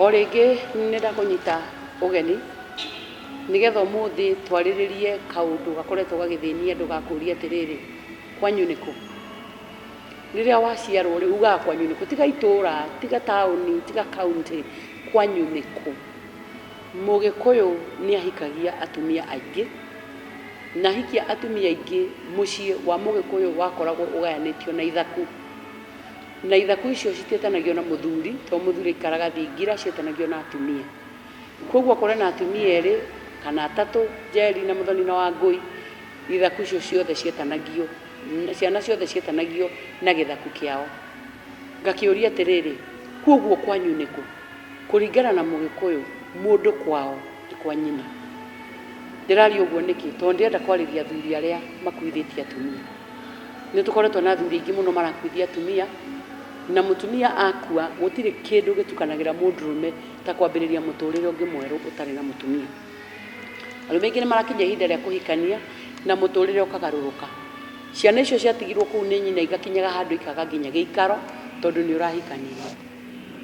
O rĩngĩ nĩ ndakũnyita ũgeni nĩgetha ũmũthĩ twarĩrĩrie kaũndũ gakoretwo gagĩthĩnia andũ ga kũũria atĩrĩrĩ, kwanyu nĩ kũ? Rĩrĩa waciarwo rĩ, ugaga kwanyu nĩ kũ? Tiga itũũra, tiga taũni, tiga kauntĩ, kwanyu nĩ kũ? Mũgĩkũyũ nĩ ahikagia atumia aingĩ, na ahikia atumia aingĩ mũciĩ wa mũgĩkũyũ wakoragwo ũgayanĩtio na ithaku. Na ithaku icio citietanagio na mũthuri, tondũ mũthuri aikaraga thingira, cietanagio na atumia. Koguo okorwo ena atumia erĩ kana atatũ, Njeri na Mũthoni na Wangũi, ithaku icio ciothe cietanagio, ciana ciothe cietanagio na gĩthaku kĩao. Ngakĩũria atĩrĩrĩ, koguo kwanyu nĩ kũ? Kũringana na Mũgĩkũyũ, mũndũ kwao nĩ kwa nyina. Ndĩraria ũguo nĩkĩ? Tondũ ndĩrenda kwarĩria athuri arĩa makuithĩtie atumia. Nĩ tũkoretwo na athuri aingĩ mũno marakuithia atumia, na mũtumia akua gũtirĩ kĩndũ gĩtukanagĩra mũndũrũme ta kwambĩrĩria mũtũrĩre ũngĩ mwerũ ũtarĩ na mũtumia. Arũme aingĩ nĩ marakinyia ihinda rĩa kũhikania na mũtũrĩre ũkagarũrũka. Ciana icio ciatigirwo kũu nĩ nyina igakinyaga handũ ikaga nginya gĩikaro tondũ nĩ ũrahikanirie.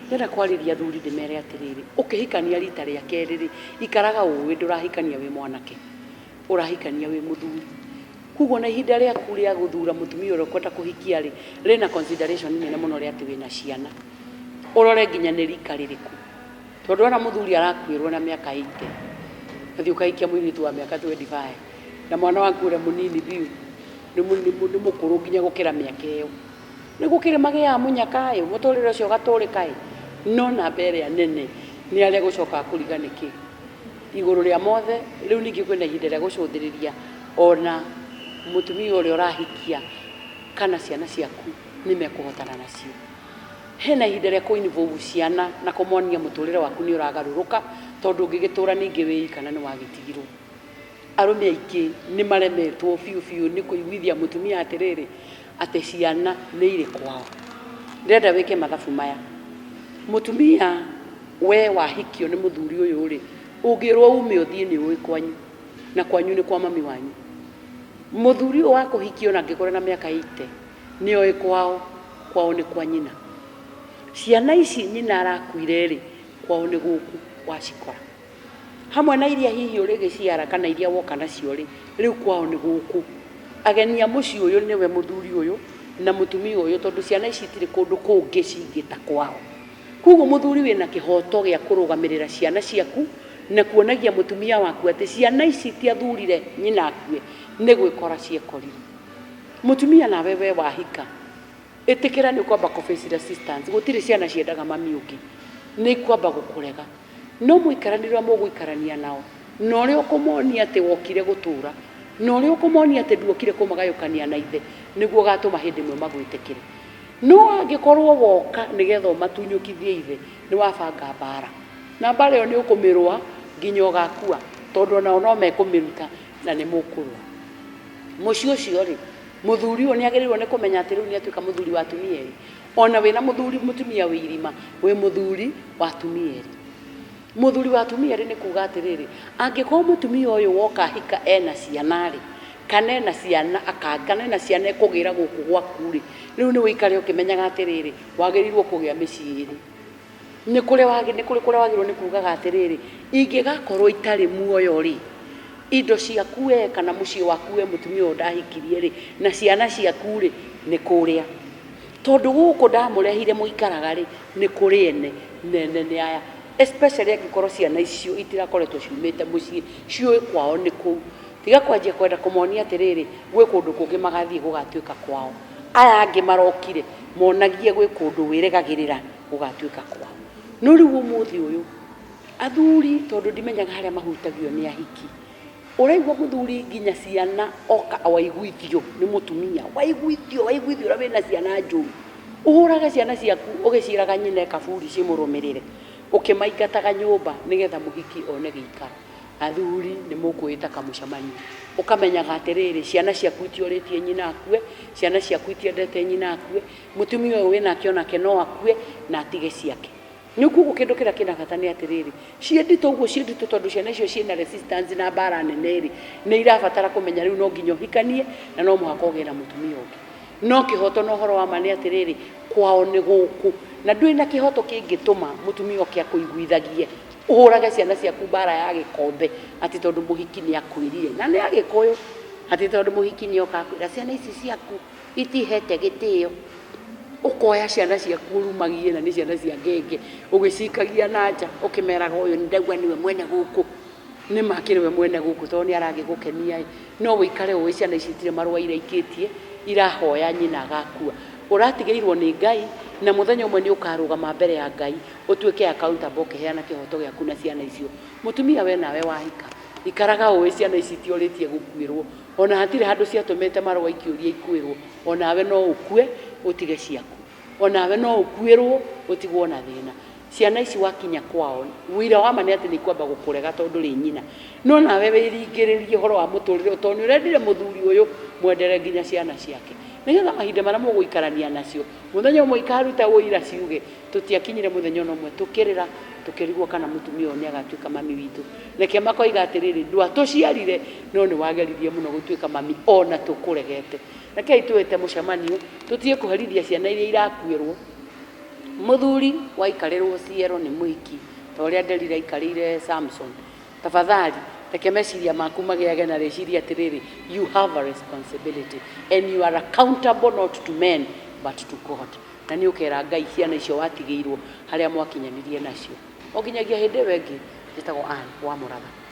Ndĩrenda kwarĩria athuri ndĩmere atĩrĩrĩ, ũkĩhikania rita rĩa kerĩ rĩ, ikaraga ũĩ ndũrahikania wĩ mwanake, ũrahikania wĩ mũthuri. Koguo ona ihinda rĩaku rĩa gũthura mũtumia ũrĩa ũkwenda kũhikia rĩ, rĩna consideration nene mũno rĩa atĩ wĩna ciana. Ũrore nginya nĩ rika rĩrĩkũ. Tondũ wona mũthuri arakuĩrwo na mĩaka 80, ũgathiĩ ũkahikia mũirĩtu wa mĩaka 25, na mwana waku ũrĩa mũnini biũ nĩ mũkũrũ nginya gũkĩra mĩaka ĩyo. Nĩ gũkĩrĩ magĩaga mũnyaka ĩ, mũtũrĩre ũcio ũgatũrĩka ĩ, no namba ĩrĩa nene nĩ arĩa gũcokaga kũriga nĩkĩ. Igũrũ rĩa mothe, rĩu ningĩ kwĩna ihinda rĩa gũcũthĩrĩria ona mũtumia ũrĩa ũrahikia kana ciana ciaku nĩ mekũhotana nacio. Hena ihinda rĩa kũ involve ciana na kũmonia mũtũrĩre waku nĩ ũragarũrũka tondũ ũngĩgĩtũra ningĩ wĩ ika na nĩ wagĩtigirwo. Arũme aingĩ nĩ maremetwo biũ biũ nĩ kũiguithia mũtumia atĩrĩrĩ, atĩ ciana nĩ irĩ kwao. Ndĩrenda wĩke mathabu maya, mũtumia we wahikio nĩ mũthuri ũyũ rĩ, ũngĩrwo ume ũthiĩ nĩ ũĩ kwanyu, na kwanyu nĩ kwa mami wanyu. Mũthuri ũyũ wakũhikia ona angĩkorwo ena mĩaka 80, nĩ oĩ kwao, kwao nĩ kwa nyina. Ciana ici nyina arakuire rĩ, kwao nĩ gũkũ wacikora. Hamwe na iria hihi ũrĩgĩciara kana iria woka nacio-rĩ, rĩu kwao nĩ gũkũ. Ageni a mũciĩ ũyũ nĩwe mũthuri ũyũ na mũtumia ũyũ tondũ ciana ici itirĩ kũndũ kũngĩ cingĩta kwao. Koguo mũthuri wĩna kĩhoto gĩa kũrũgamĩrĩra ciana ciaku na kuonagia mũtumia waku atĩ ciana ici itiathurire nyina akue, nĩ gwĩkora ciekorire. Mũtumia nawe we wahika, ĩtĩkĩra nĩ ũkwamba kũ face resistance, gũtirĩ ciana ciendaga mami ũngĩ, nĩ ikwamba gũkũrega. No mũikaranie ũrĩa mũgũikarania nao, na ũrĩa ũkũmonia atĩ wokire gũtũũra, na ũrĩa ũkũmonia atĩ nduokire kũmagayũkania na ithe, nĩguo ũgatũma hĩndĩ ĩmwe magwĩtĩkĩre. No angĩkorwo woka nĩgetha ũmatunyũkithie ithe, nĩ wabanga mbaara. Na mbaara ĩyo nĩ ũkũmĩrũa nginya ũgakua, tondũ onao no mekũmĩruta na nĩ mũkũrũa. Mũciĩ ũcio-rĩ, mũthuri ũyũ nĩ agĩrĩirwo nĩ kũmenya atĩ rĩu nĩ atuĩka mũthuri wa atumia erĩ. Ona wĩna mũthuri mũtumia wĩ irima, wĩ mũthuri wa atumia erĩ. Mũthuri wa atumia erĩ nĩ kuga atĩrĩrĩ, angĩkorwo mũtumia ũyũ woka ahika ena ciana rĩ, kana ena ciana kana ena ciana ekũgĩra gũkũ gwaku rĩ, rĩu nĩ ũikare ũkĩmenyaga atĩrĩrĩ, wagĩrĩirwo kũgĩa mĩciĩ ĩrĩ. Nĩ kũrĩ nĩ kũrĩ kũrĩa wagĩrĩirwo nĩ kugaga atĩrĩrĩ, ingĩgakorwo itarĩ muoyo rĩ, indo ciaku we kana mũciĩ waku we mũtumia ũyũ ndahikirie rĩ, na ciana ciaku rĩ, nĩ kũrĩa. Tondũ gũkũ ndamũrehire mũikaraga rĩ, nĩ kũrĩ ene, na ene nĩ aya. Especially angĩkorwo ciana icio itirakoretwo ciumĩte mũciĩ, ciũĩ kwao nĩ kũu. Tiga kwanjia kwenda kũmonia atĩrĩrĩ, gwĩ kũndũ kũngĩ magathiĩ gũgatuĩka kwao. Aya angĩ marokire, monagie gwĩ kũndũ wĩrĩgagĩrĩra gũgatuĩka kwao. No rĩu ũmũthĩ ũyũ, athuri tondũ ndimenyaga harĩa mahutagio nĩ ahiki, Ũraigua mũthuri nginya ciana oka waiguithio nĩ mũtumia, waiguithio waiguithio ũrĩa wĩna ciana njũru. Ũhũrage ciana ciaku ũgĩciĩraga nyina e kaburi cimũrũmĩrĩre, ũkĩmaingataga nyũmba nĩgetha mũhiki one gĩikaro. Athuri nĩ mũkwĩĩta kamũcemanio, ũkamenyaga atĩrĩrĩ, ciana ciaku itiorĩtie nyina akue, ciana ciaku itiendete nyina akue, mũtumia ũyũ wĩnake onake no akue na atige ciake. Nĩ koguo kĩndũ kĩrĩa kĩna bata nĩ atĩrĩrĩ, ciĩ nditũ ũguo ciĩ nditũ tondũ ciana icio ciĩna resistance na mbara nene rĩ, nĩ irabatara kũmenya rĩu no nginya ũhikanie na no mũhaka ũgĩe na mũtumia ũngĩ. No kĩhoto na ũhoro wa ma nĩ atĩrĩrĩ, kwao nĩ gũkũ. Na ndũrĩ na kĩhoto kĩngĩtũma mũtumia oke akũiguithagie ũhũrage ciana ciaku mbara ya gĩkombe atĩ tondũ mũhiki nĩ akwĩrire. Na nĩ Agĩkũyũ, atĩ tondũ mũhiki nĩ oka akwĩra ciana ici ciaku itihete gĩtĩo. Ũkoya ciana ciaku ũrumagie na nĩ ciana cia ngenge, ũgĩcikagia na nja ũkĩmeraga ũyũ ndaigua nĩwe mwene gũkũ. Nĩ ma akĩrĩ we mwene gũkũ tondũ nĩ aragĩgũkenia ĩ, no ũikare ũĩ ciana ici itirĩ marũa iraikĩtie, irahoya nyina agakua. Ũratigĩirwo nĩ Ngai, na mũthenya ũmwe nĩ ũkarũgama mbere ya Ngai, ũtuĩke accountable ũkĩheana kĩhoto gĩaku na ciana icio. Mũtumia we nawe wahika, ikaraga ũĩ ciana ici itiorĩtie gũkuĩrwo, ona hatirĩ handũ ciatũmĩte marũa ikĩũria ikuĩrwo, onawe no ũkue ũtige ciaku. Onawe no ũkuĩrwo ũtigwo na thĩna. Ciana ici wakinya kwao, ũira wa ma nĩ atĩ nĩ ikwamba gũkũrega tondũ ndũrĩ nyina. No nawe wĩringĩrĩrie ũhoro wa mũtũrĩre tondũ nĩ ũrendire mũthuri ũyũ, mwendere nginya ciana ciake. Nĩgetha mahinda marĩa mũgũikarania nacio, mũthenya ũmwe ikaruta ũira ciuge, tũtiakinyire mũthenya ona ũmwe tũkĩrĩra, tũkĩrigwo kana mũtumia ũyũ nĩ agatuĩka mami witũ. Reke makoiga atĩrĩrĩ, ndwatũciarire, no nĩ wageririe mũno gũtuĩka mami ona tũkũregete. Rekei twĩte mũcemanio, tũtige kũherithia ciana iria irakuĩrwo. Mũthuri waikarĩrwo ciero nĩ mũhiki ta ũrĩa Delila aikarĩire Samson, tafadhali reke meciria maku magĩage na rĩciria atĩrĩrĩ, you have a responsibility and you are accountable not to men but to God. Na nĩ ũkera Ngai ciana icio watigĩirwo harĩa mwakinyanirie nacio. O nginyagia hĩndĩ ĩyo ĩngĩ, njĩtagwo Ann wa Mũratha.